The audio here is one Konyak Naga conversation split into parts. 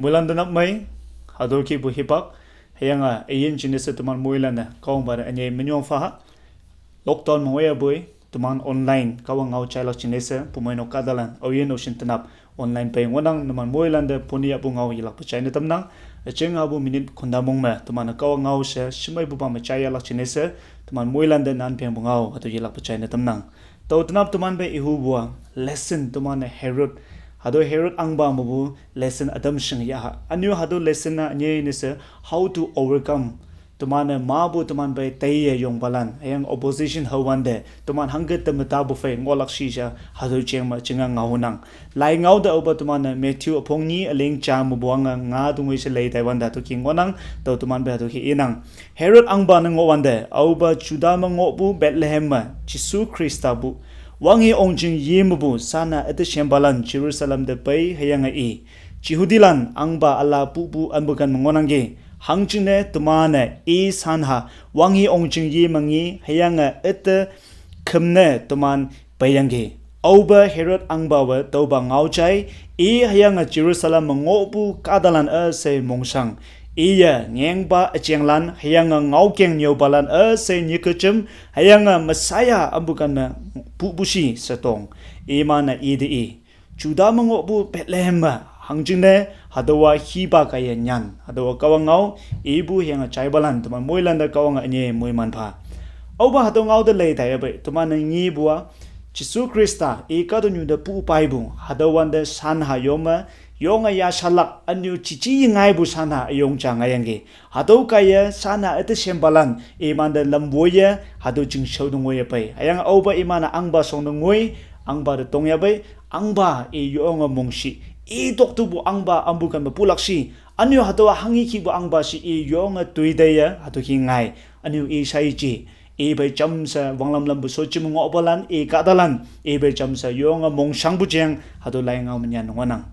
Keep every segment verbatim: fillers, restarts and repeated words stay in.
Moilan te nap mei, hatüo kihpu hipak, hüyange üyin jingne she teman moilan-e Kahwangpa te ünyei minyong phaha. Lockdown me ngoiya poi, teman online Kahwang ngao jailak jingne she, pumeinok kahtalan, aoyin-o shin tenap, online pei ngohnang, numan moilan te pone yahpu ngao yelakpe jaine tamnang. Üjing hapu minute khonta mong me teman-e Kahwang ngao she shemeipupa me jaiyahlak jingne she, teman moilan te nan pengpu ngao hatüo yelakpe jaine tamnang. Tao tenap teman phei ihupu-a, lesson teman-e Herod, hatüo Herod ahngpa mepu lesson ütam shing yaha. Ünyu hatüo lesson-a ünyei ne she, how to overcome. Teman-e mapu teman phei teiye yongpalan, hüyange opposition haowante, teman hangke teme tapu phei ngohlak shi sha, hatüo jeng me jinga ngaonang. Lai ngao te aopa teman-e Matthew üpong nyi üleng ja mepu ange nga tungoi she lei taiwante hatüo ki ngohnang, tao teman phei hatüo ki inang. Herod ahngpa ne ngohwante, aopa Juda me ngohpu Bethlehem me, Jesu Khrista pu, wanghe ongjing yi mepu sana üte shempalan Jerusalem te pei hüyange i, Jehudilan ahngpa üla pupu anpu ken me ngohnangki, hangjingne teman-e i sanha, wanghe ongjing yi me ngi hüyange üte khümne teman peiyangki. Aopa Herod ahngpawe tüopa ngao jai, i hüyange Jerusalem me ngohpu kahtalan üshei mongshang. Iye ngengpa üjenglan hüyange ngaokeng nyüopalan üshei nyike jem, hüyange Messiah anpu ken me pupu shi she tong. Iman-e ite i, Juda me ngohpu Bethlehem me, hangjingne hatüowa hipa kaiye nyan, hatüowa Kahwang ngao, ipu hüyange jaipalan teman moilan te Kahwange ünyei moiman pha. Aopa hatüo ngao te lei taiya pei, teman-e ngepu-a, Jesu Khrista i kahtoknyu te pu peipu, hatüowante sanha yome, yonge yashalak ünyu jiji ngaipu sanha üyong ja ngaiyangki. Hatüo kaiye sana üte shempalan, imante lam woiye, hatüo jingshao te ngoiye pei. Hüyange aopa iman-e ahngpa shong te ngoi, ahngpa te tongya pei, ahngpa i yonge mongshih, i toktepu ahngpa anpu ken me pulak shi, ünyu hatüowa hanghe kihpu ahngpa shi i yonge toi teiye, hatüo ki ngai, ünyu i shaiji, i phei jamshe wanglam lampu shoji me ngohpalan, i kahtalan, i phei jamshe yonge mongshangpu jeng, hatüo lai ngao me nyan ngohnang.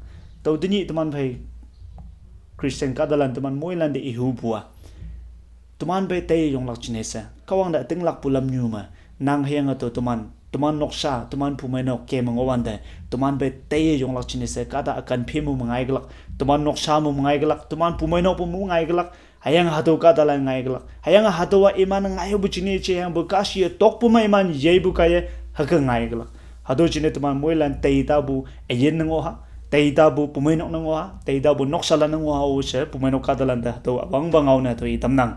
Tao tenyih teman phei Christian kahtalan teman moilan te ihupu-a, teman phei tei yonglak jingne she, Kahwang te ütinglakpu lamnyu me, nang hüyange tao teman, teman noksa, teman pumeinok ke me ngohwante, teman phei tei yonglak jingne she, kahta ükan phemu me ngaikelak, teman noksa mu me ngaikelak, teman pumeinokpu mu ngaikelak, hüyange hatüo kahtalan ngaikelak, hüyange hatüowa iman ngaipu jingne je hüyangpu kahshih-e tokpu me iman yeipu kaiye hüke ngaikelak. Hatüo jingne teman moilan teitapu üyin ne ngoha, teitapu pumeinok ne ngoha, teitapu noksalan ne ngoha-o she pumeinok kahtalan te hatüo wangpa ngao ne hatüo itamnang.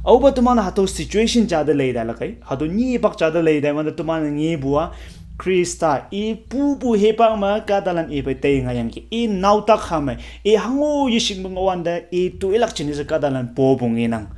Aopa teman hatüo situation ja te lei tailak kei, hatüo nyipak ja te lei taiwante teman ngepu-a, Khrista i pupu hipak me kahtalan i phei tei ngaiyangki, i naotak ha me, i hango yeshing me ngohwante i toilak jingne she kahtalan popu ngenang.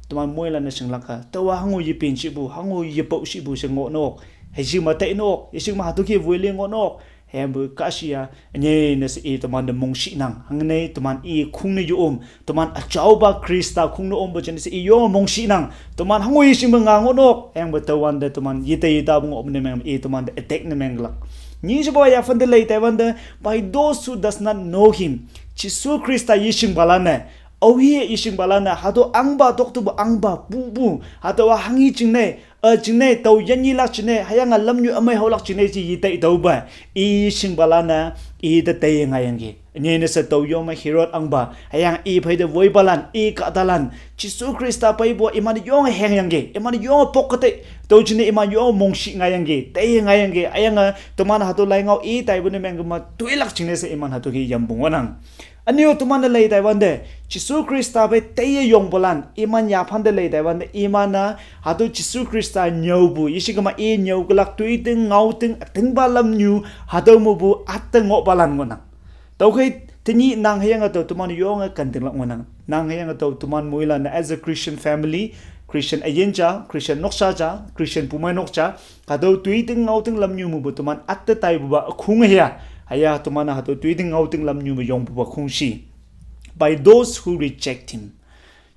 Teman moilan-e shinglak-a, taowa hango yepen shipu, hango yepao shipu she ngoh nok, hüshing me tai nok, yeshing me hatüo ki woile ngoh nok, hüyangpu kahshih-a, ünyei ne she i temante mongshihnang, hangne teman i khongne yo-om, teman üjaopa Khrista khongne ompu jingne she i yo mongshihnang, teman hango yeshing me nga ngoh nok, hüyangpu taowante teman yetei yetapu ngohpu ne meng i temante attack ne mengkelak. Nyi shepa yaphante lei taiwante, by those who does not know him, Jesu Khrista yeshingpalan-e, aohi yeshingpalan-e, hatüo ahngpa toktepu ahngpa pupu, hatüowa hanghe jingne, ü jingne, tao yanyilak jingne, hüyange lamnyu ümei haolak jingne je yetei taopa, i yeshingpalan-e, i te tei ngaiyangki. Ünyei ne she tao yome Herod ahngpa, hüyange i phei te woipalan, i kahtalan, Jesu Khrista peipu iman yonge hengyangki, iman yonge pokke tei, tüo jingne iman yonge mongshih ngaiyangki, tei ngaiyangki, hüyange teman hatüo lai ngao i taipu ne mengkema toilak jingne she iman hatüo ki yampu ngohnang. Ünyu teman-e lei taiwante, Jesu Khrista phei teiye yongpalan, iman yaphante lei taiwante, iman-a, hatüo Jesu Khrista nyüopu, yeshingkema i nyüokelak toiting ngaoting ütingpa lamnyu, hatüo mepu üte ngohpalan ngohnang. Tüokhei tenyih nang hüyange tao teman yonge kentinglak ngohnang. Nang hüyange tao teman moilan-e as a Christian family, Christian üyin ja, Christian noksa ja, Christian pumeinok ja, hatüo toiting ngaoting lamnyu mepu teman üte taipupa ükhong hüya. Hüya teman hatüo toiting ngaoting lamnyu me yongpupa khongshi. By those who reject him.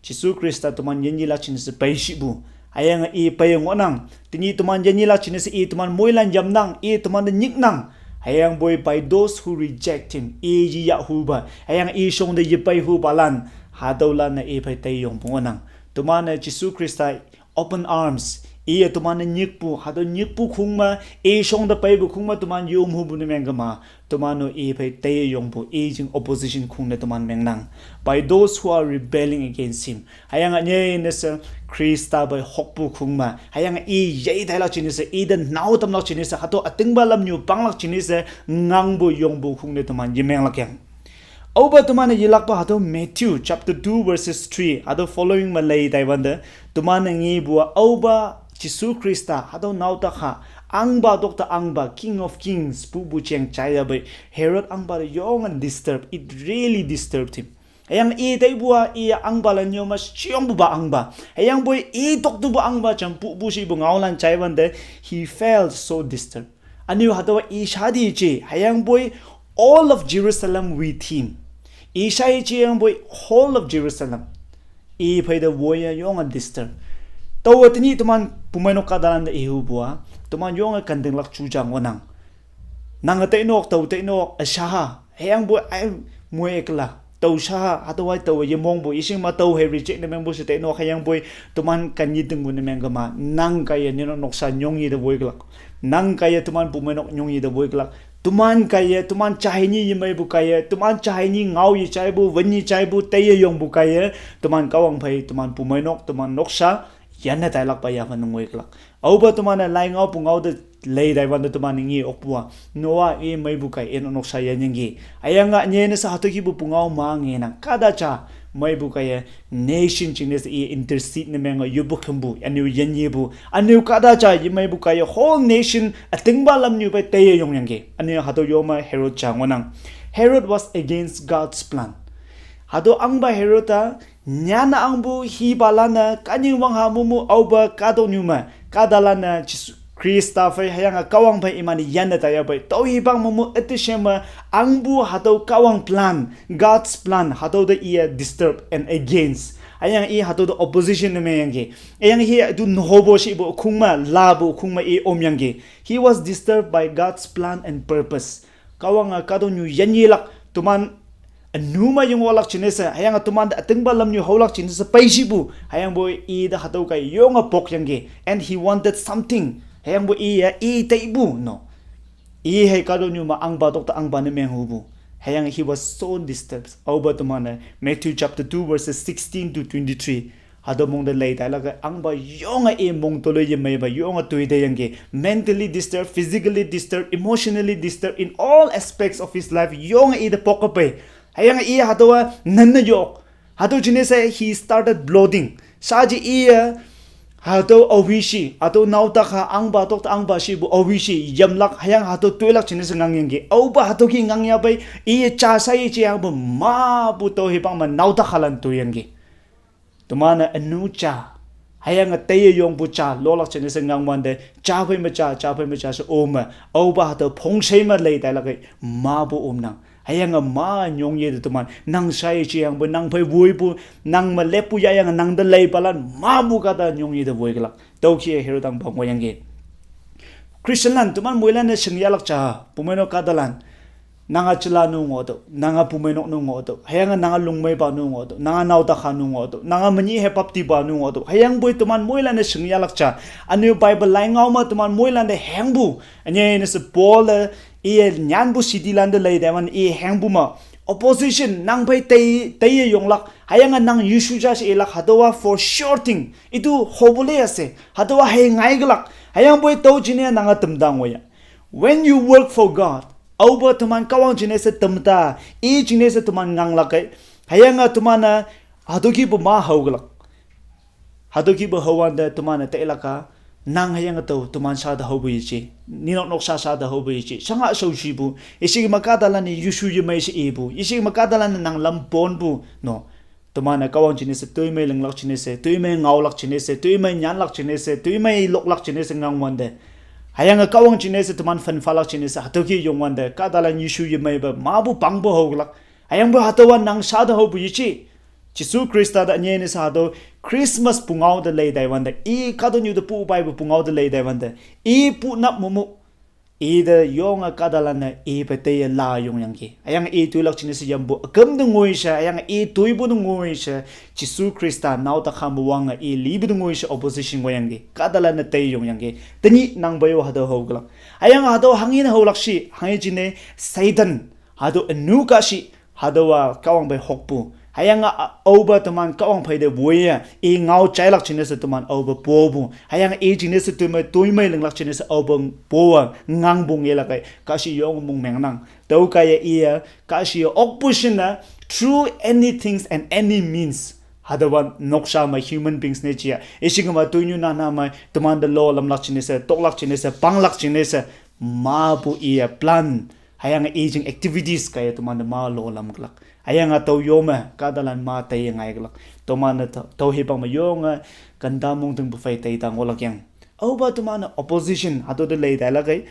Jesu Khrista teman yanyilak jingne she peishipu. Hüyange i pei ngohnang. Tenyih teman yanyilak jingne she i teman moilan yamnang, i temante nyiknang. Hüyangpoi by those who reject him, i yeyahhupa, hüyange i shongte yepeihupalan, hatüolan-e i phei tei yongpu ngohnang. Teman-e Jesu Khrista open arms, Iya teman-e nyikpu, hatüo nyikpu khong me, i shongte peipu khong me teman yom hupu ne mengkema. Teman-o i phei teye yongpu, i jing opposition khong ne teman mengnang. By those who are rebelling against him. Hüyange nyei ne she Khrista phei hokpu khong me. Hüyange i yei tailak jingne she, i te nao tamlak jingne she, hatüo ütingpa lamnyu panglak jingne she, ngangpu yongpu khong ne teman yemenglak yang. Aopa teman-e yelakpa hatüo Matthew chapter two verses three, hatüo following me lei taiwante, teman-e ngepu-a aopa Jesu Khrista, hatüo naotakha, ahngpa tokte ahngpa, King of Kings, pupu jeng jaiya pei, Herod ahngpa te yonge disturb, it really disturbed him. Hüyange i taipu-a, i ahngpalan nyoma shiyongpupa ahngpa. Hüyangpoi i toktepu ahngpa jam pupu shipu ngaolan jaiwante, he felt so disturbed. Ünyu hatüowa i shadi je, hüyangpoi all of Jerusalem with him. I shai je hüyangpoi whole of Jerusalem. I phei te woiye yonge disturb. Taowe tenyih teman pumeinok kahtalante ihupu-a, teman yonge kantinglak ju ja ngohnang. Nange teinok, tao teinok, üshaha, hüyangpoi ai moikela. Tao shaha, hatüowa taowe yemongpu, ishing me tao hei reject ne mengpu she teinok, hüyangpoi teman kan yetingpu ne mengkema, nang kaiye ninok noksa nyongyi te woikelak. Nang kaiye teman pumeinok nyongyi te woikelak. Teman kaiye, teman jahei nyi yemeipu kaiye, teman jahei nyi ngao yejaipu, wen yejaipu, teye yongpu kaiye, teman Kahwang phei, teman pumeinok, teman noksa, yanne tailakpa yaphane ngoikelak. Aopa teman-e lai ngaopu ngao te lei taiwante teman-e nge okpu-a, Noah i meipu kai i noksa yanyangki. Hüyange nyei ne she hatüo kihpu pungao ma ngenang. Kahta ja meipu kaiye nation jingne she i intercede ne menge yopu khümpu, ünyu yanyepu, ünyu kahta ja yemeipu kaiye whole nation ütingpa lamnyu phei teye yongyangki. Ünyu hatüo yome Herod ja ngohnang. Herod was against God's plan. Hatüo ahngpa Herod-a nyanne ahngpu hipalan-e kanying wangha mumu aopa kahtoknyu me, kahtalan-e Jesu Khrista phei hüyange Kahwang phei iman yanne taiya pei. Tüo hipak mumu üte she me ahngpu hatüo Kahwang plan, God's plan, hatüo te iye disturb and against. Hüyange i hatüo te opposition ne mengyangki. Hüyange hi tu nohopo shipu khong me, lapu khong me i omyangki. He was disturbed by God's plan and purpose. Kahwange kahtoknyu yanyelak, teman ünu me yengohlak jingne she, hüyange teman te ütingpa lamnyu haolak jingne she peishipu, hüyangpoi i te hatüo kai yonge pokyangki. And he wanted something. Hüyangpoi iye i taipu, no. I hei kahtoknyu me ahngpa tokte ahngpa ne menghupu. Hüyange he was so disturbed. Aopa teman-e Matthew chapter two verses sixteen to twenty-three. Hatüo mong te lei tailak-e ahngpa yonge i mong toloimeipa yonge toiteyangki. Mentally disturbed, physically disturbed, emotionally disturbed, in all aspects of his life yonge i te pokke pei. Hüyange i hatüowa nanne yok. Hatüo jingne she he started bloating. Shaji iye hatüo aohi shi, hatüo naotakha ahngpa tokte ahngpa shipu aohi shi yamlak, hüyange hatüo toilak jingne she ngangyangki. Aopa hatüo ki ngangya pei, iye ja shaiye je hangpu mapu tüo hipak me naotakhalan toiyangki. Teman-e ünu ja, hüyange teye yongpu ja lolak jingne she ngangwante, ja phei me ja, ja phei me ja she ome, aopa hatüo phongshei me lei tailak-e mapu omnang. Hüyange ma nyongye te teman, nang shaiye je hangpu, nang phei woipu, nang me leppu yayange nang te leipalan mapu kahta nyongye te woikelak. Tüokih-e Herod ahngpa ngohyangki. Christianlan teman moilan-e shingyahlak ja, pumeinok kahtalan. Nange jela nu ngohtüoh, nange pumeinok nu ngohtüoh, hüyange nange lungmeipa nu ngohtüoh, nange naotakha nu ngohtüoh, nange menyih hei baptipa nu ngohtüoh, hüyangpoi teman moilan-e shingyahlak ja. Ünyu Bible lai ngao me teman moilan te hengpu, ünyei ne she Paul-e iye nyanpu citylan te lei taiwante i hengpu me, opposition, nang phei tei, teiye yonglak, hüyange nang Jesu ja she ilak, hatüowa for sure thing, itu hopule ase, hatüowa hei ngaikelak, hüyangpoi tüo jingne nange tamta ngohya. When you work for God, aopa teman Kahwang jingne she tamta, i jingne she teman nganglak-e, hüyange teman-e hatüo kihpu ma haokelak. Hatüo kihpu haowante teman-e tailak-a, nang hüyange tao teman sha te haopu yeje, ninok noksa sha te haopu yeje, shanga shaoshipu, ishik me kahtalan-e Jesu yemei she ipu, ishik me kahtalan-e nang lam ponpu, no. Teman-e Kahwang jingne she, toimei linglak jingne she, toimei ngaolak jingne she, toimei nyanlak jingne she, toimei loklak jingne she ngangwante, hüyange Kahwang jingne she teman phanphalak jingne she, hatüo ki yongwante, kahtalan Jesu yemeipa mapu pangpu haokelak. Hüyangpoi hatüowa nang sha te haopu yeje. Jesu Khrista te ünyei ne she hatüo Christmas pungao te lei taiwante, i kahtoknyu te pu paipu pungao te lei taiwante, i pu nap mumu, Ite yonge kahtalan-e ipa teiye la yongyangki. Hüyange i toilak jingne she yampu üküm te ngoi she, hüyange i toipu te ngoi she, Jesu Khrista nao takha me wange i lipu te ngoi she opposition ngohyangki. Kahtalan-e tei yongyangki. Tenyih nang pei-o hatüo haoklak. Hüyange hatüo hanghe ne haolak shi, hanghe jingne Satan, hatüo ünu kahshih, hatüowa Kahwang phei hokpu. Hüyange a- aope teman Kahwang phei te woiye, i ngao jailak jingne she teman aope popu. Hüyange i jingne she toimei, toimei linglak jingne she aope powe, ngangpu ngelak kei, kahshih yonge mongmengnang. Tüo kaiye iye, kahshih okpu shinne, through any things and any means. Hatüowa noksha me human beings ne jia. Ishikema toinyu nana me, temante lo lamlak jingne she, toklak jingne she, panglak jingne she, mapu iye plan. Hüyange i jing activities kaiye temante ma lo lamklak. Hüyange tao yome, kahtalan ma teiye ngaiklak. Teman-e tao, tao hipak me yonge, kanda mongtingpu phei tei ta ngohlak yang. Aopa teman-e opposition, hatüo te lei tailak kei.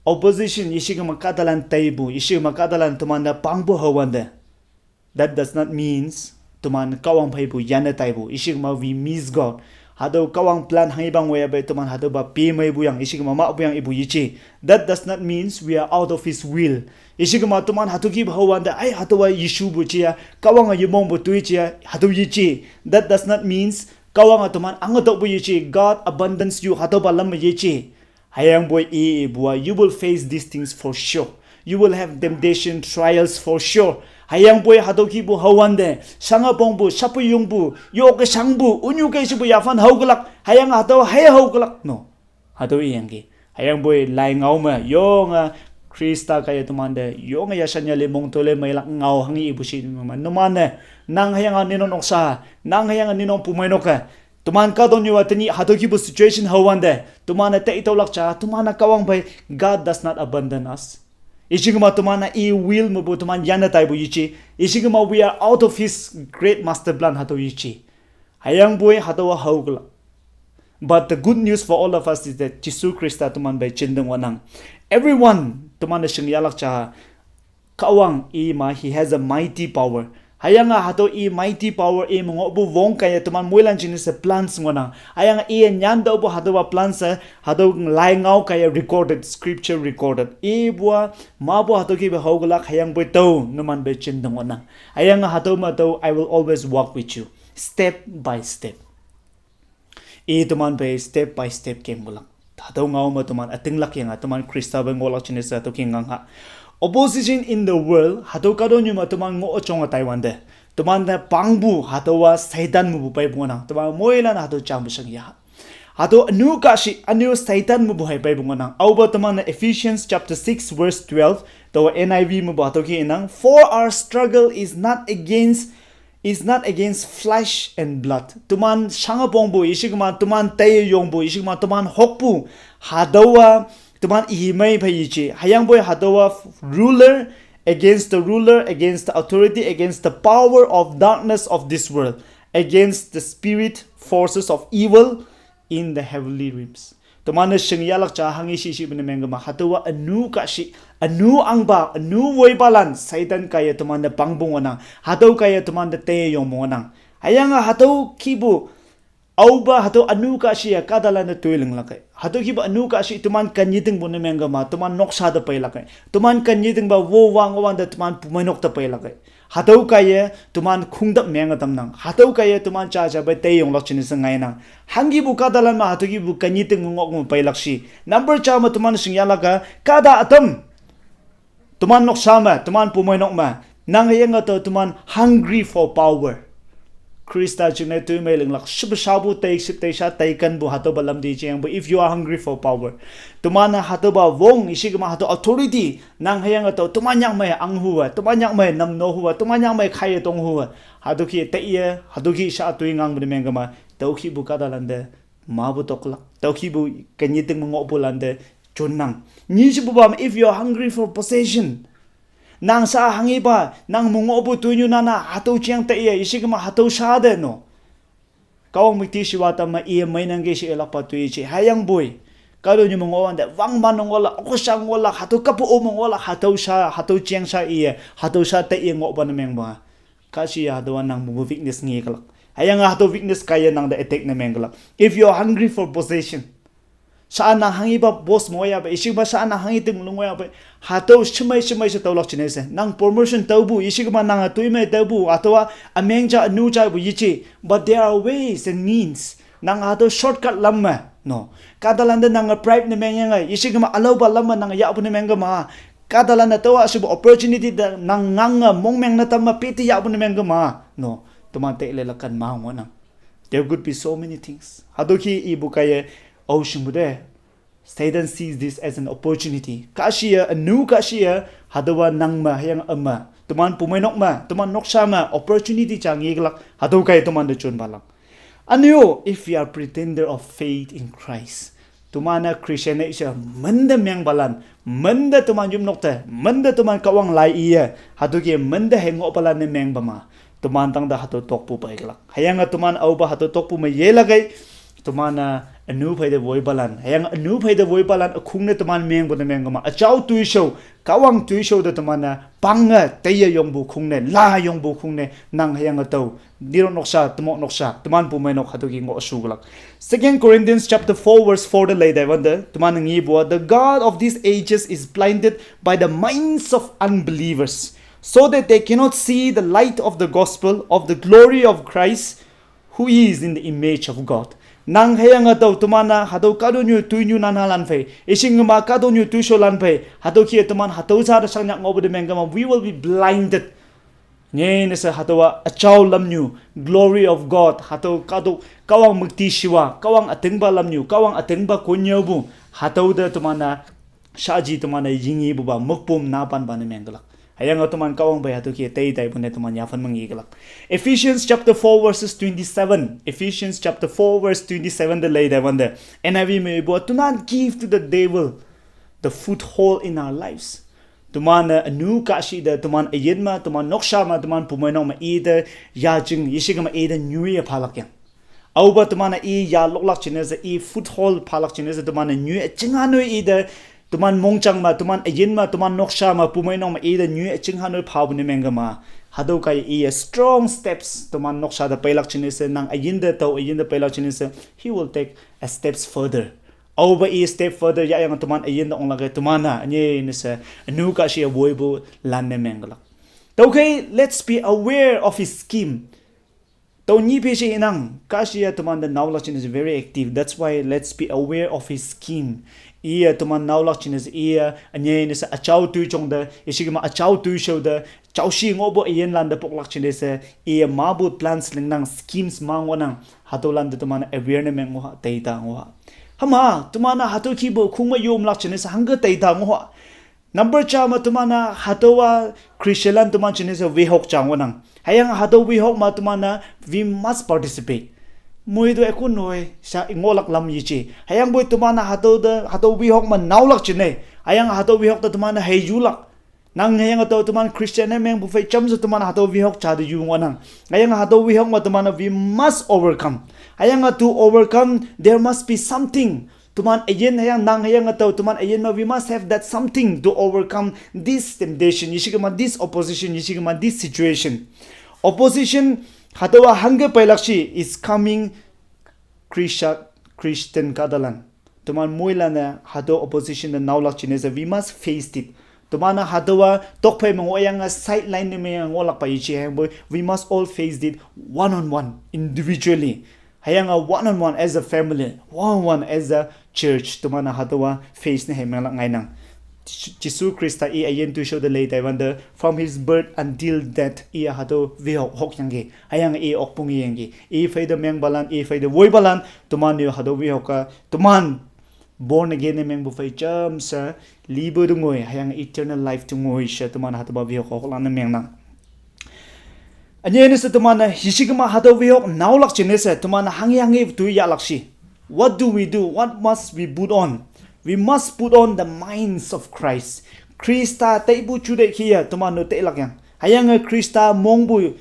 Opposition, ishikema kahtalan teipu, ishikema kahtalan temante pangpu hüwante. That does not means teman Kahwang pheipu yanne taipu. Ishikema we miss God. Hatüo Kahwang plan hanghepa ngoiya pei teman hatüopa pe meipu yang, ishikema mahpu yang ipu yeje. That does not means we are out of His will. Ishikema teman hatüo kihpu hüwante, ai, hatüowa yeshupu jia, Kahwange yemongpu toi jia, hatüo yeje. That does not means Kahwange teman ange tokpu yeje, God abandons you, hatüopa lam me yeje. Hüyangpoi i, ipu-a, you will face these things for sure. You will have temptation, trials for sure. Hüyangpoi hatüo kihpu hüwante, shange pongpu, shapu yongpu, yoke shangpu, ünyu kei shepu yaphan haoklak, hüyange hatüo hei haoklak, no. Hatüo iyangki. Hüyangpoi lai ngao me, yonge, Khrista kaiye temante, yonge yashan yale mong tole meilak ngao hanghe ipu shi me, numan-e, nang hüyange ninong noksa, nang hüyange ninong pumeinok-e, teman kahtoknyu-a tenyih hatüo kihpu situation hüwante, teman-e teitüolak ja, teman-e Kahwang phei, God does not abandon us. Ishikema teman-e i will mepu teman yanne taipu yeje. Ishikema we are out of His great master plan hatüo yeje. Hüyangpoi hatüowa haoklak. But the good news for all of us is that Jesu Khrista teman phei jinte ngohnang. Everyone, teman-e shingyahlak ja, Kahwang ima, He has a mighty power. Hüyange hatüo i mighty power i me ngohpu wong kaiye teman moilan jingne she plans ngohnang. Hüyange i nyantüopu hatüopa plans-e, hatüo lai ngao kaiye recorded, scripture recorded. Ipu-a, mapu hatüo kihpu haoklak hüyangpoi tao, numan phei jinte ngohnang. Hüyange hatüo me tao, I will always walk with you, step by step. I teman phei step by step kemlak. Hatüo ngao me teman ütinglak yange, teman Khrista phei ngohlak jingne she hatüo ki ngang ha. Opposition in the world, hatüo kahtoknyu me teman ngoh jonge taiwante, temante pangpu, hatüowa Satan mepu peipu ngohnang, teman moilan hatüo jangpu shangya. Hatüo ünu kahshih, ünu Satan mepu hei peipu ngohnang. Aope teman-e Ephesians chapter six verse twelve, taowa N I V mepu hatüo ki inang, for our struggle is not against, is not against flesh and blood. Teman shange pongpu, ishikema teman teiye yongpu, ishikema teman hokpu, hatüowa teman imei phei yeje. Hüyangpoi hatüowa ruler against the ruler, against the authority, against the power of darkness of this world, against the spirit forces of evil in the heavenly realms. Teman-e shingyahlak ja hanghe shi shipu ne mengkema, hatüowa ünu kahshih, ünu ahngpa, ünu woipalan, Satan kaiye temante pangpu ngohnang, hatüo kaiye temante teiye yongpu ngohnang. Hüyange hatüo kihpu, aopa hatüo ünu kahshih-a kahtalan-e toi linglak kei. Hatüo kihpu ünu kahshih teman kenyitingpu ne mengkema, teman noksa te peilak kei. Teman kenyitingpa wo wa ngohwante teman pumeinok te peilak kei. Hatüo kaiye teman khongtap menge tamnang. Hatüo kaiye teman jaja phei teiyonglak jingne she ngainang. Hangkipu kahtalan me hatüo kihpu kenyiting me ngoh me peilak shi. Number ja me teman shingyahlak-a, kahta ütam, teman noksa me, teman pumeinok me, nang hüyange tao teman hungry for power. Khrista jingne toimei linglak, shepe shapu, tei ship tei sha, tei kenpu, hatüopa lamte jengpu, if you are hungry for power. Teman-e hatüopa wong, ishikema hatüo authority, nang hüyange tao teman nyakmei anghuwe, teman nyakmei namno huwe, teman nyakmei khaiye tong huwe. Hatüo ki teiye, hatüo ki sha toi ngangpu ne mengkema, tüo kihpu kahtalante mapu toklak, tüo kihpu kenyiting me ngohpulante jonnang. Nyi shepupa me, if you are hungry for possession, nang sha hanghepa, nang me ngohpu toinyu nana, hatüo jeng teiye, ishikema hatüo sha te no. Kahwang müktishiwa tamme iye meinangki she ilakpa toi je. Hüyangpoi, kahtoknyu me ngohwante, wangman ngohlak, okosha ngohlak, hatüo kapu-o me ngohlak, hatüo sha, hatüo jeng sha iye, hatüo sha teiye ngohpa ne mengpa. Kahshih-a hatüowa nang mepu weakness ngeklak. Hüyange hatüo weakness kaiye nang te attack ne mengkelak. If you are hungry for possession, Sha nang hanghipa boss mo yahpei, yeshikma sha nang hanghi ting lung yahpei. Hatüo shemei shemei she taolak jingne she. Nang promotion taopu, yeshikma nang a toimei taopu, hatüowa ümeng ja, ünu japu yeje. But there are ways and means. Nang hatüo shortcut lam me, no. Kahtalante nang a bribe ne mengyange, yeshikma ülaopa lam me nang yahpu ne mengkema. Kahtalante taowa shepu opportunity te nang ngange mongmeng ne tamme peti yahpu ne mengkema, no. Teman te lelak kan ma ngohnang. There could be so many things. Hatüo ki ipu kaiye, ao shingpu te. Satan sees this as an opportunity. Kahshih-e, ünu kahshih-e, hatüowa nang me, hüyange üme. Teman pumeinok me, teman noksha me, opportunity ja ngeklak, hatüo kaiye teman te jonpalan. Ünyo, if we are pretender of faith in Christ, teman-e Christian-e she minte mengpalan, minte teman yopnok te, minte teman Kahwang lai iye, hatüo ki minte hei ngohpalan ne mengpa ma, teman tangte hatüo tokpu peiklak. Hüyange teman aopa hatüo tokpu me yelakei, teman-e ünu phei te woipalan, hüyange ünu phei te woipalan ükhong ne teman mengpu ne mengkema. Üjao toishao, Kahwang toishao te teman-e pange teiye yongpu khong ne, la yongpu khong ne, nang hüyange tao, nirok noksha, temok noksha, teman pumeinok hatüo ki ngoh shuklak. Second Corinthians chapter four verse four te lei taiwante, teman ngepu-a, the God of these ages is blinded by the minds of unbelievers, so that they cannot see the light of the gospel of the glory of Christ, who is in the image of God. Nang hüyange tao teman-a hatüo kahtoknyu toinyu nanhalan phei, yeshikma kahtoknyu toishaolan phei, hatüo ki teman hatüo ja te shangnyak ngohpu te mengkema, we will be blinded. Nyene she hatüowa üjao lamnyu, glory of God, hatüo kahtok, Kahwang müktishiwa, Kahwang ütingpa lamnyu, Kahwang ütingpa konnyüopu, hatüo te teman-a shaji teman-e yingepupa, mükpom napanpa ne mengkelak. Hüyange teman Kahwang phei hatüo ki tei taipu ne teman yaphan me ngekelak. Ephesians chapter four verses twenty-seven. Ephesians chapter four verse twenty-seven te lei taiwante, N I V me ipu-a, do not give to the devil the foothold in our lives. Teman-e ünu kahshih te, teman üyin me, teman noksha me, teman pumeinok me ite yajing, yeshikma ite nyuye phalak yang. Aopa teman-e i yaloklak jingne she, i foothold phalak jingne she, teman-e nyuye chingha noi ite, teman mongjang me, teman üyin me, teman noksha me, pumeinok me ite nyuye chingha noi phapu ne mengkema. Hatüo kaiye i strong steps teman noksha te peilak jingne she, nang üyin te tao üyin te peilak jingne she, he will take a steps further. Aopa i step further yahyange teman üyin te onglak-e, teman-a nyene she ünu kahshih-e woipu lan ne mengkelak. Tüokhei, let's be aware of his scheme. Tüo nyi phei she inang, kahshih-e teman te naolak jingne she very active. That's why let's be aware of his scheme. Iye teman naolak jingne she, iye ünyei ne she üjao toijong te, yeshikma üjao toishao te, jaoshi ngohpu üyinlan te poklak jingne she, iye mapu plans lingnang, schemes ma ngohnang, hatüolan te teman aware ne meng ngoh ha, teita ngoh ha. Hüma, teman-a hatüo kipu khong me yomlak jingne she hangke teita ngoh ha. Number ja me teman-a hatüowa Christianlan teman jingne she wehok ja ngohnang. Hüyange hatüo wehok me teman-a we must participate. Moi te ükon noi sha ngohlak lam yeje. Hüyangpoi teman-a hatüo te, hatüo wehok me naolak jingne, hüyange hatüo wehok te teman-a hei yulak. Nang hüyange tao teman Christian ne mengpu phei jamshe teman hatüo wehok ja te yu ngohnang. Hüyange hatüo wehok me teman-a we must overcome. Hüyange to overcome, there must be something. Teman üyin hüyange nang hüyange tao teman üyin me, we must have that something to overcome this temptation, yeshikma this opposition, yeshikma this situation. Opposition hatüowa hangke peilak shi is coming, Christian, Christian kahtalan. Teman moilan-e hatüo opposition te naolak jingne she, we must face it. Teman-a hatüowa tokphei me ngohyange sideline ne me ngohlakpa yeje hüyangpoi, we must all face it one on one, individually. Hüyange one on one as a family, one on one as a church, teman-a hatüowa face ne hei menglak ngainang. Jesu Khrista i üyin toishao te lei taiwante, from his birth until death, i hatüo wehok hokyangki. Hüyange i okpong yangki. I phei te mengpalan, i phei te woipalan, teman-e hatüo wehok-a, teman born again ne mengpu phei jamshe lipu te ngoi, hüyange eternal life te ngoi she teman hatüopa wehok hoklan ne mengnang. Ünyei ne she teman-e yeshikma hatüo wehok naolak jingne she teman hanghe hanghe toi yahlak shi. What do we do? What must we put on? We must put on the minds of Christ. Khrista teipu jute kih-e teman-o teilak yang. Hüyange Khrista mongpu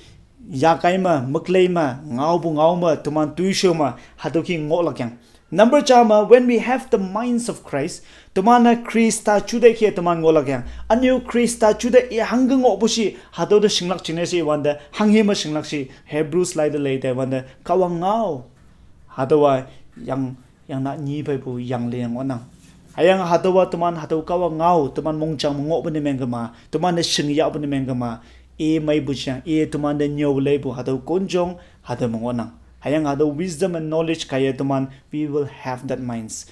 yakai me, müklei me, ngaopu ngao me, teman toishao me, hatüo ki ngohlak yang. Number ja me, when we have the minds of Christ, teman-e Khrista jute kih-e teman ngohlak yang. Ünyu Khrista jute i hangke ngohpu shi, hatüo te shinglak jingne she iwante, hanghe me shinglak shi, Hebrews lai te lei taiwante, Kahwang ngao. Hatüowa yang Yangna nyi phei pu yangle ngohnang. Hüyange hatüowa teman hatüo Kahwang ngao, teman mongjang me ngohpu ne meng kema, teman-e shingyahpu ne meng kema, i meipu jang, i teman te nyüo leipu, hatüo konjong, hatüo me ngohnang. Hüyange hatüo wisdom and knowledge kaiye teman, we will have that minds.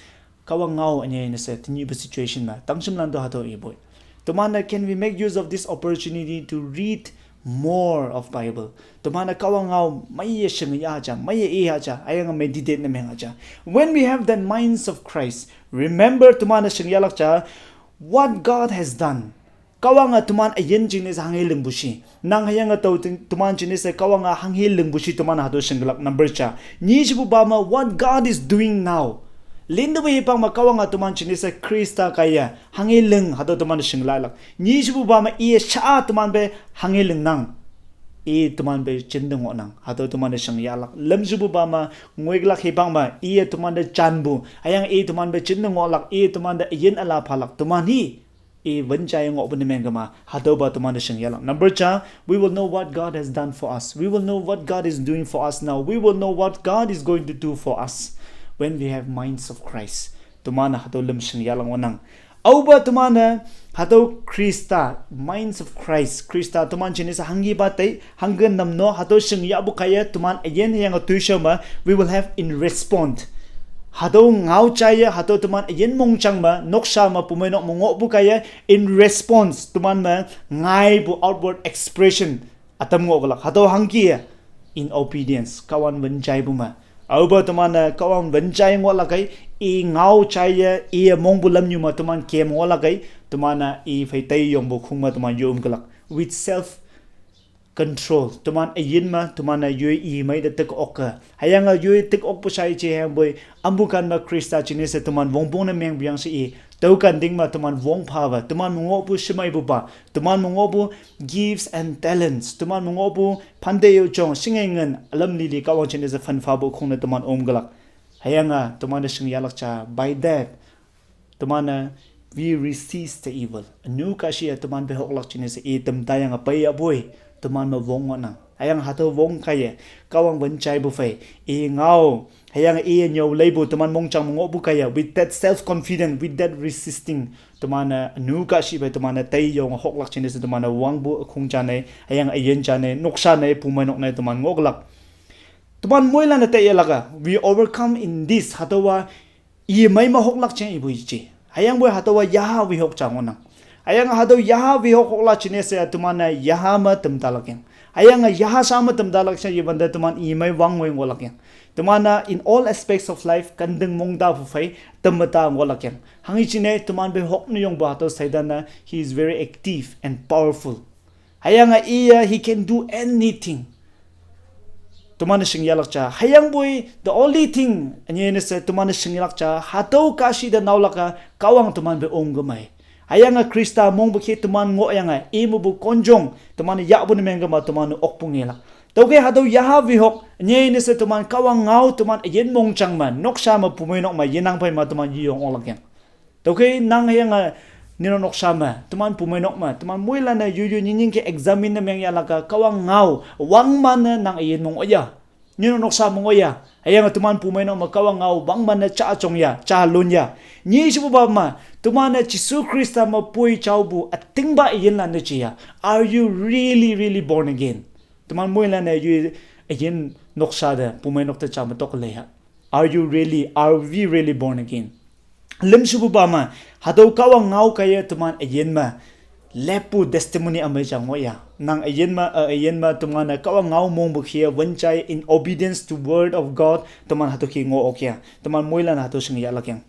Kahwang ngao ünyei ne she, tenyihpu situation me, tangshimlan to hatüo ipoi. Teman-e, can we make use of this opportunity to read more of Bible? Teman-e Kahwang ngao meiye shingyah ja, meiye i ja, hüyange meditate ne meng ja. When we have the minds of Christ, remember teman-e shingyahlak ja, what God has done. Kahwange teman üyin jingne she hanghe lingpu shi. Nang hüyange tao ting-, teman jingne she Kahwange hanghe lingpu shi teman hatüo shinglak number ja. Nyi shepupa me what God is doing now. Lintepu hipak me Kahwange teman jingne she Khrista kaiye hanghe ling hatüo teman shinglailak. Nyi shepupa me iye sha teman pe hanghe lingnang. I teman pe jinte ngohnang. Hatüo teman shingyahlak. Lüm shepupa me ngoiklak hipak me iye teman te janpu. Hüyange i teman pe jinte ngohlak. I teman te üyin üla phalak. Teman hi i wün jaiye ngohpu ne meng kema, hatüopa teman te shingyahlak. Number ja, we will know what God has done for us. We will know what God is doing for us now. We will know what God is going to do for us when we have minds of Christ. Teman-e hatüo lüm shingyahlak ngohnang. Aope teman-e hatüo Khrista, minds of Christ, Khrista teman jingne she hanghepa tei, hangke namno, hatüo shingyahpu kaiye teman üyin hüyange toishao me, we will have in respond. Hatüo ngao jaiye, hatüo teman üyin mongjang me, noksha me, pumeinok me ngohpu kaiye, in response, teman me ngaipu outward expression ütam ngohlak. Hatüo hangke, in obedience, Kahwang wün jaipu me. Aope teman-e Kahwang wün jai ngohlak kei, i ngao jaiye, i mongpu lamnyu me teman kem ngohlak kei, teman-e i phei teiyongpu khong me teman yomkelak. With self control. Teman üyin me, teman-e yoi i mei te tik okke. Hüyange yoi tik okpu shai je hüyangpoi, ampu kan me Khrista jingne she teman wongpong ne mengpu yang she i. Tüo kan ting me teman wong phawe, teman me ngohpu shemeipupa, teman me ngohpu gifts and talents, teman me ngohpu phante yo jong, shinge ngin, ülam lili Kahwang jingne she phanphapu khong ne teman omkelak. Hüyange teman te shingyahlak ja, by that, teman-e, we resist the evil. Ünu kahshi-e teman pe hoklak jingne she i tamta yange peiyapoi, teman me wong ngohnang. Hüyange hatüo wong kaiye, Kahwang wün jaipu phei, i ngao, hüyange i nyüo leipu, teman mongjang me ngohpu kaiye, with that self-confidence, with that resisting, teman-e, ünu kahshi phei teman-e, teiyonge hoklak jingne she teman-e, wangpu ükhong jane, hüyange üyin jane, noksha ne, pumeinok ne, teman ngohlak. Teman moilan-e teiyelak-a, we overcome in this, hatüowa, i mei me hoklak jeng ipu ije. Hüyangpoi hatüowa yaha wehok ja ngohnang. Hüyange hatüo yaha wehok hoklak jingne she teman-e yaha me tamtalak yang. Hüyange yaha sha me tamtalak she iwante teman i mei wang ngoi ngohlak yang. Teman-e in all aspects of life, kanting mongtapu phei, tamme ta ngohlak yang. Hanghe jingne teman pe hok ne yongpu hatüo Satan-a, he is very active and powerful. Hüyange iye, he can do anything. Teman-e shingyahlak ja. Hüyangpoi, the only thing, ünyei ne she teman-e shingyahlak ja, hatüo kahshi te naolak-a, Kahwang teman pe omkemei. Hüyange Khrista mongpu kih teman ngohyange, i mepu konjong, teman-e yahpu ne meng kema teman-e okpu ngelak. Tüokhei hatüo yaha wehok, ünyei ne she teman Kahwang ngao teman üyin mongjang me, noksha me, pumeinok me, yenang phei me teman yeyong oklak yang. Tüokhei nang hüyange, nino noksha me, teman pumeinok me, teman moilan-e yoiyoi nyingnyingke examine ne mengyahlak-a, Kahwang ngao, wangman-e nang üyin mong oya. Nino noksha mong oya. Hüyange teman pumeinok me Kahwang ngao, wangman-e ja jongya, ja lonya. Nyi shepupa me, teman-e Jesu Khrista me poi jaopu, ütingpa üyinlan te jeya. Are you really, really born again? Teman moilan-e yoi üyin noksha te, pumeinok te ja me tok leiya. Are you really, are we really born again? Lüm shepupa me, hatüo Kahwang ngao kaiye teman üyin me, leppu testimony ümei ja ngohya. Nang üyin me, a, üyin me, teman-e Kahwang ngao mongpu kih-e, wün jai in obedience to word of God, teman hatüo kih ngoh okya. Teman moilan hatüo shingyahlak yang.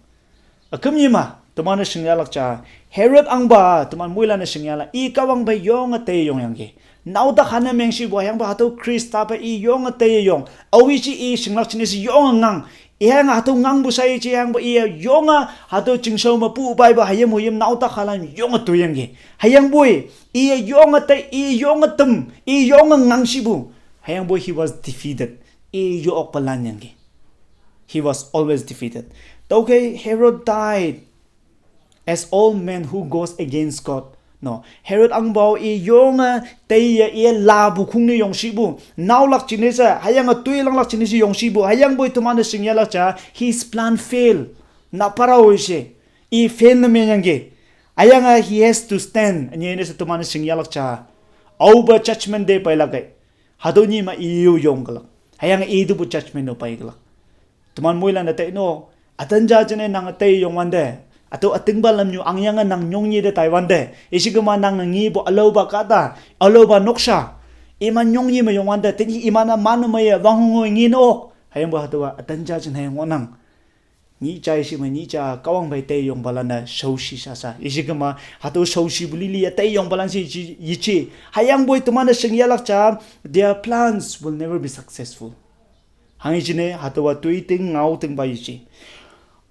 Üküm yima, teman-e shingyahlak ja, Herod ahngpa, teman moilan-e shingyahlan, i Kahwang phei yonge teiyongyangki. Naotak hane mengshipu hüyangpoi hatüo Khrista phei i yonge teiyong. Aowe shi i shinglak jingne she yonge ngang. I hüyange hatüo ngangpu shai je hüyangpoi iye yonge hatüo chingshao me pu paipa hayim hoyim naotak halan yonge toiyangki. Hüyangpoi, iye yonge tei, i yonge tam, i yonge ngangshipu. Hüyangpoi he was defeated. I yo okpalan yangki. He was always defeated. Tüokhei Herod died. As all men who goes against God, No, Herod angbau i yonga teiya i labu khung ne yong shibu. Naolak chine sa, hayanga tuilanglak chine si yong shibu. Hayang boi teman ne singya lak cha, his plan fail. Na para oi se. I fail na menyang ge. Hayanga he has to stand. Nye ne sa teman ne singya lak cha. Auba judgment day pai lak gai. Hado ni ma i yu yong galak. Hayanga i du bu judgment no pai galak. Teman moilan da tei no, atan ja jene nang tei yong wande. Ato ating ba lam nyu ang yang nang nyong nyi de tai wande. Isi gema nang ngi bo alo ba kata, alo ba noksha. Iman nyong nyi ma yong wande, teni iman a man ma ye wang ngoi ngi nok. Hayang bo hato wa atan ja jene hayang ngonang. Nyi cha isi ma nyi cha kawang bai tei yong balan da shaushi sasa. Isi gema hato shaushi bulili ya tei yong balan si yichi. Hayang boi teman da sing yalak cha, their plans will never be successful. Hangi chine, hato wa tui ting, ngau ting ba yichi.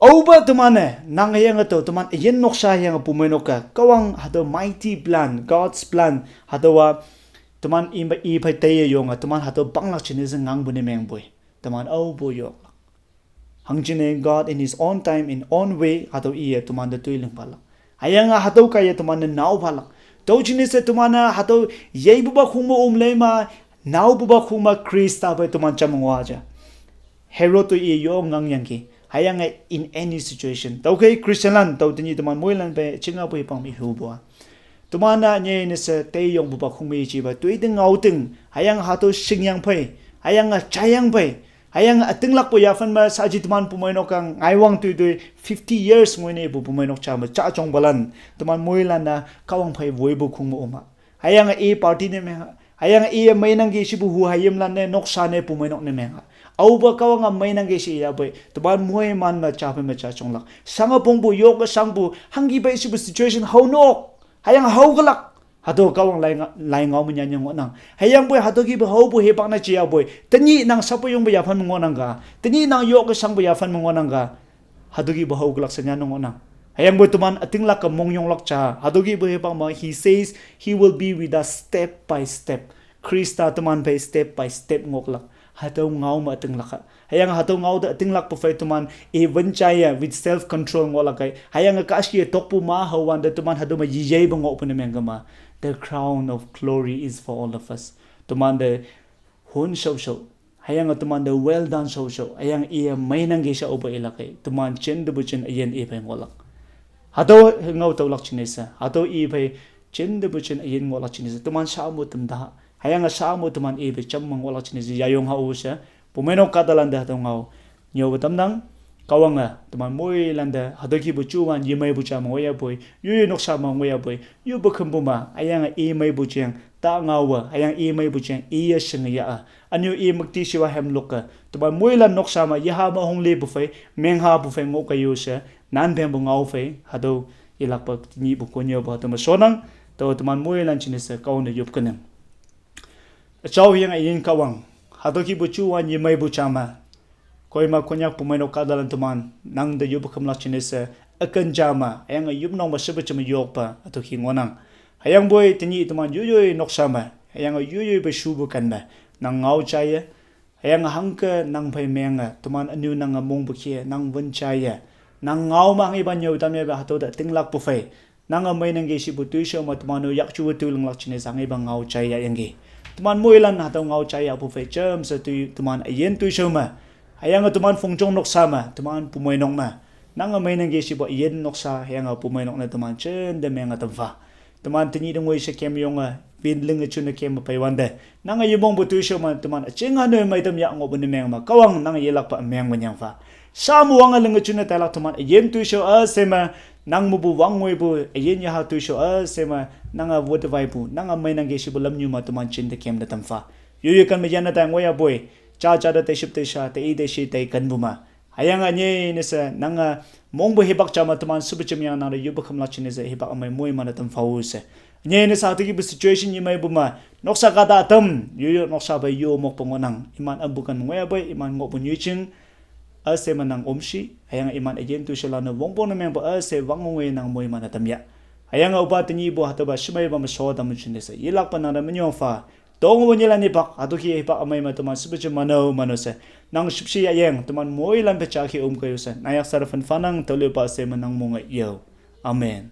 Auba teman ne, nang hayang ato, teman yen noksa hayang pumai nokka, kawang hato mighty plan, God's plan, hato wa teman imba i pai tei yonga, teman hato banglak chine se ngang bune meng boi. Teman au bo yok. Hang chine, God in his own time, in own way, hato i ye teman da tui ling palak. Hayang a hato kaya teman ne nau palak. Tau chine se teman na hato yei buba khung mo um lei ma, nau buba khung ma Krista bai teman cham ngwa ja. Herod to i yo ngang yang ki. Hayang a in any situation. Tau kai Christian lan, tau tini teman moilan bai chinga bai pang mi hu bua. Teman na nye ne se tei yong buba khung mi chi ba. Tui ting ngau ting. Hayang hato sing yang pai. Hayang a chayang pai. Hayang ating lak po yafan ma sa ji teman pumai nokang ngai wang tui tui fifty years ngoi ne bu pumai nok cha ma cha chong balan. Teman moilan na kawang pai woi bu khung mo uma. Hayang a e party ne meng. Hayang a e mai nang ge shi bu hu hayim lan ne noksa ne pumai nok ne meng. Au ba kawang a mai nang ge shi ya boi. Teman moi man ma cha pai ma cha chong lak. Sang a pong bu yok a sang bu. Hang gi bai shi bu situation hau nok. Hayang hau galak. Hato kawang lai nga-, lai ngau menya nyang ngonang. Hayang boi hato ki boi hau boi hepak na chia boi. Teni nang sapa yong boi yafan ngonang ga. Teni nang yok ke sang boi yafan ngonang ga. Hato ki boi hau kelak senya ngonang. Hayang boi teman ating lak ke mong yong lak cha. Hato ki boi hepak ma, he says he will be with us step by step. Krista teman bai step by step ngok lak. Hato ngau ma ating lak. Hayang hato ngau da ating lak pufai teman e wen chaya with self control ngok lak kai. Hayang ka ashi tok pu ma hawan da teman hato ma yiyai ba ngok pu ne meng gama. The crown of glory is for all of us. Teman da hun shau shau. Hayang teman da well done shau shau. Hayang e mai nang ge shau ba e lak kai. Teman chen da bu chen ayen e bai ngok lak. Hato ngau tau lak chine sa. Hato e bai chen da bu chen ayen ngok lak chine sa. Teman sha mu tem da. Hayang a sha mu teman e bai cham ma ngok lak chine sa. Ya yong ha u sa. Pumai nok kata lan da hato ngau. Nyo ba tam nang, kawang a, teman moi lan da, hato ki bu chu wan, yi mai bu cha ma ngoya boi, yu yu noksa ma ngoya boi, yu bu kham bu ma, hayang a i mai bu cheng, ta ngau wa, hayang i mai bu cheng, i ya sheng ya a. Anyu i mak ti shi wa hem lok ka, teman moi lan noksa ma, ya ha ma hong le bu fai, meng ha bu fai ngok ka yu sa, nan beng bu ngau fai, hato i lak pa ni bu ko nyo ba, teman sonang, to teman moi lan chine sa, kawang da yup ka nem. Chau hayang a yin kawang. Hato ki bu chu wan yi mai bu cha ma. Koi ma konyak pumai nok kadalan teman. Nang da yup kham lak chine sa. Akan cha ma. Hayang a yup nong ba shiba chama yok pa. Hato ki ngonang. Hayang boi tini teman yu yu noksa ma. Hayang a yu yu ba shu bu kan ma. Nang ngau chaya. Hayang a hang ka nang pai meng a. Teman anu nang a mong bu kia. Nang wen chaya. Nang ngau ma hang iban yu tam ya ba hato da ting lak bu fai. Nang a mai nang ge shi bu tui shau ma teman u yak chu bu tui lang lak chine sa ngai ba ngau chai ya yang ge. Teman moi lan hato ngau chai ya bu fai cham sa tui teman a yen tui shau ma. Hayang a teman fong chong noksa ma, teman pumai nok ma. Nang a mai nang ge shi bu a yen noksa, hayang a pumai nok na teman chen da meng a tam fa. Teman tini dang wai sha kem yong a, vin ling a chun a kem a pai wan da. Nang a yimong bu tui shau ma, teman a ching a noi mai tam ya ngok bu ni meng ma. Kawang nang a yelak pa a meng ma nyang fa. Sa mu wang a ling a chun a tai lak teman a yen tui shau a se ma. Nang mu bu wang ngoi bu, a yin ya ha tui sho a se ma, nang a wot vai bu, nang a mai nang ge shi bu lam nyu ma teman chin de kem da tam fa. Yu yu kan ma yan na tai ngoi a boi, cha cha da tai ship tai sha, tai i tai shi tai kan bu ma. Hayang a nye ne se, nang a mong bu hibak cha ma teman su bu chim yang nang da yu bu kham lak chin ne se, hibak a mai moi ma na tam fa u se. Nye ne sa tu ki bu situation yi mai bu ma, noksa ka da tam, yu yu noksa bai yu mok pa ngo nang, iman a bu kan ngoi a boi, iman ngok bu nyu ching, a se ma nang om shi, hayang iman a yen tu shala na wong pon na meng ba a se wang ngong nang moi ma na tam ya. Hayang a uba tini bu hata ba shimai ba ma sho da mun chin de sa. Yilak pa nang da mun yong fa. Tong wo nyi la ni bak, hatu ki bak a mai ma teman sibu chi ma no, ma no se. Nang ship shi ya yang, teman moi lan pe cha ki um ka yu se. Na yak sa da fan fa nang, tau le ba se ma nang mong a yo. Amen.